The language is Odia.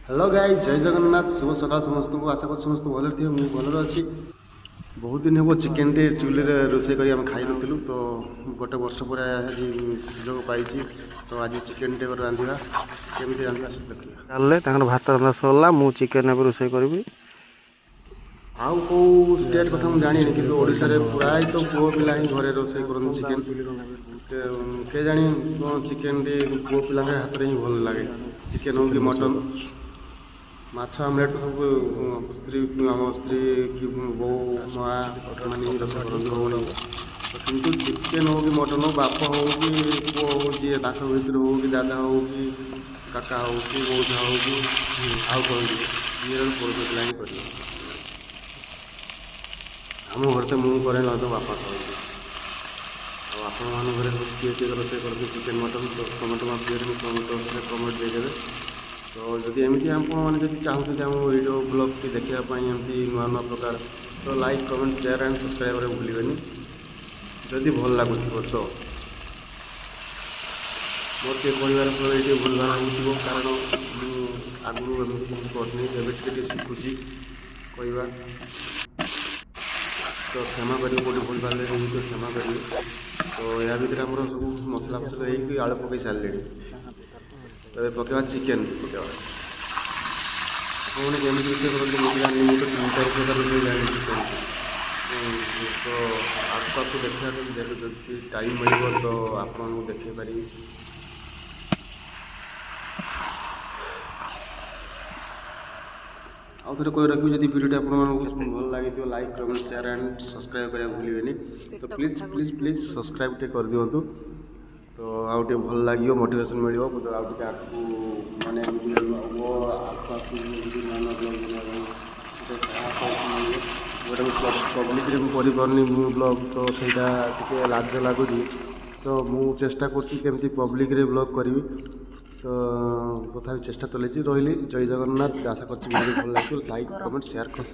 ହ୍ୟାଲୋ ଗାଇଜ୍, ଜୟ ଜଗନ୍ନାଥ। ଶୁଭ ସକାଳ ସମସ୍ତଙ୍କୁ। ଆଶା କରୁଛି ସମସ୍ତେ ଭଲରେ ଥିବେ। ମୁଁ ଭଲରେ ଅଛି। ବହୁତ ଦିନ ହେବ ଚିକେନଟି ଚୁଲିରେ ରୋଷେଇ କରି ଆମେ ଖାଇନଥିଲୁ। ତ ଗୋଟେ ବର୍ଷ ପରେ ଆଜି ସୁଯୋଗ ପାଇଛି। ତ ଆଜି ଚିକେନଟେ ରାନ୍ଧିବା। କେମିତି ରାନ୍ଧିବା ସେ ଦେଖିବା। ତାହେଲେ ତାଙ୍କର ଭାତ ରନ୍ଧା ସରିଲା। ମୁଁ ଚିକେନ୍ ଏବେ ରୋଷେଇ କରିବି। ଆଉ କେଉଁ ଷ୍ଟେଟ୍ କଥା ମୁଁ ଜାଣିନି, କିନ୍ତୁ ଓଡ଼ିଶାରେ ପ୍ରାୟତଃ ପୁଅ ପିଲା ହିଁ ଘରେ ରୋଷେଇ କରନ୍ତି ଚିକେନ। କେଜାଣି କ'ଣ ଚିକେନଟି ପୁଅ ପିଲାଙ୍କ ହାତରେ ହିଁ ଭଲ ଲାଗେ, ଚିକେନ ହଉ କି ମଟନ୍। ମାଛ ଆମଲେଟ୍ ସବୁ ସ୍ତ୍ରୀ, ଆମ ସ୍ତ୍ରୀ କି ବୋଉ, ମା ମାନେ ହିଁ ରୋଷେଇ କରନ୍ତି, ଭଉଣୀ। ତ କିନ୍ତୁ ଚିକେନ ହଉ କି ମଟନ୍ ହଉ, ବାପ ହଉ କି ପୁଅ ହଉ, ଯିଏ ତାଙ୍କ ଭିତରୁ ହଉ କି ଦାଦା ହଉ କି କାକା ହଉ କି ମଉସା ହଉ କି ଆଉ କରନ୍ତି, ଯିଏ ପୁରୁଷ ପିଲା ହିଁ କରିବେ। ଆମ ଘରେ ତ ମୁଁ କରେ, ନହେଲେ ତ ବାପା କରନ୍ତି। ଆଉ ଆପଣମାନଙ୍କ ଘରେ ସବୁ କିଏ କିଏ ରୋଷେଇ କରନ୍ତି ଚିକେନ୍ ମଟନ୍, ତ କମେଣ୍ଟ ମାଧ୍ୟମରେ ମୁଁ କମେଣ୍ଟ ବକ୍ସରେ କମେଣ୍ଟ ଦେଇଦେବେ। ତ ଯଦି ଏମିତି ଆପଣମାନେ ଯଦି ଚାହୁଁଛନ୍ତି ଆମ ଭିଡ଼ିଓ ବ୍ଲଗ୍ଟି ଦେଖିବା ପାଇଁ, ଏମିତି ନୂଆ ନୂଆ ପ୍ରକାର, ତ like, comment, share and subscribe କରିବାକୁ ଭୁଲିବେନି, ଯଦି ଭଲ ଲାଗୁଥିବ। ତ ମୋର ଟିକେ କହିବାର ଫଳରେ ଟିକେ ଭୁଲଭାଲ ହେଉଥିବ, କାରଣ ମୁଁ ଆଗରୁ ଏମିତି ସେମିତି କରିନି। ଏବେ ଟିକେ ଟିକେ ଶିଖୁଛି କହିବା। ତ କ୍ଷମା କରିବେ, କେଉଁଠି ଭୁଲ ଭାଲ ହେଇଥିବ କ୍ଷମା କରିବେ। ତ ଏହା ଭିତରେ ଆମର ସବୁ ମସଲା ଫସଲା ହେଇକି ଆଳୁ ପକାଇ ସାରିଲେଣି। ତ ଏବେ ପକାଇବା, ଚିକେନ୍ ପକାଇବା। ଆପଣମାନେ କେମିତି ରୋଷେଇ କରନ୍ତି ମୁଁ ତ ଜାଣିନି। ମୁଁ ତ ତିନି ଚାରି ପ୍ରକାର ରୋଷେଇ ଜାଣିଛି ଚିକେନ୍। ତ ଆଗକୁ ଆଗକୁ ଦେଖିବା, ଯଦି ଟାଇମ୍ ମିଳିବ ତ ଆପଣଙ୍କୁ ଦେଖାଇ ପାରିବି। ଆଉ ଥରେ କହି ରଖିବି, ଯଦି ଭିଡ଼ିଓଟି ଆପଣମାନଙ୍କୁ ଭଲ ଲାଗିଥିବ, like, comment, share and subscribe କରିବାକୁ ଭୁଲିବେନି। ତ ପ୍ଲିଜ୍, ପ୍ଲିଜ୍, ପ୍ଲିଜ୍ ସବସ୍କ୍ରାଇବ୍ ଟିକେ କରିଦିଅନ୍ତୁ। ତ ଆଉ ଟିକେ ଭଲ ଲାଗିବ, ମୋଟିଭେସନ୍ ମିଳିବ ତ ଆଉ ଟିକେ ଆଗକୁ, ମାନେ ଏମିତି ଆଗକୁ ଆଗକୁ ଏମିତି ନୂଆ ନୂଆ ବ୍ଲଗ୍ ବନେଇବା ପାଇଁ ଗୋଟେ ସାହସ ମିଳିବ। ଯେଉଁଟା ମୁଁ ପବ୍ଲିକରେ ମୁଁ କରିପାରୁନି ମୁଁ ବ୍ଲଗ୍, ତ ସେଇଟା ଟିକେ ଲାଜ ଲାଗୁଛି। ତ ମୁଁ ଚେଷ୍ଟା କରୁଛି କେମିତି ପବ୍ଲିକରେ ବ୍ଲଗ୍ କରିବି। ତ ତଥାପି ଚେଷ୍ଟା ଚଲେଇଛି। ରହିଲି, ଜୟ ଜଗନ୍ନାଥ। ଆଶା କରୁଛି ଭିଡ଼ିଓ ଭଲ ଲାଗିଥିବ। ଲାଇକ୍, କମେଣ୍ଟ, ସେୟାର କର।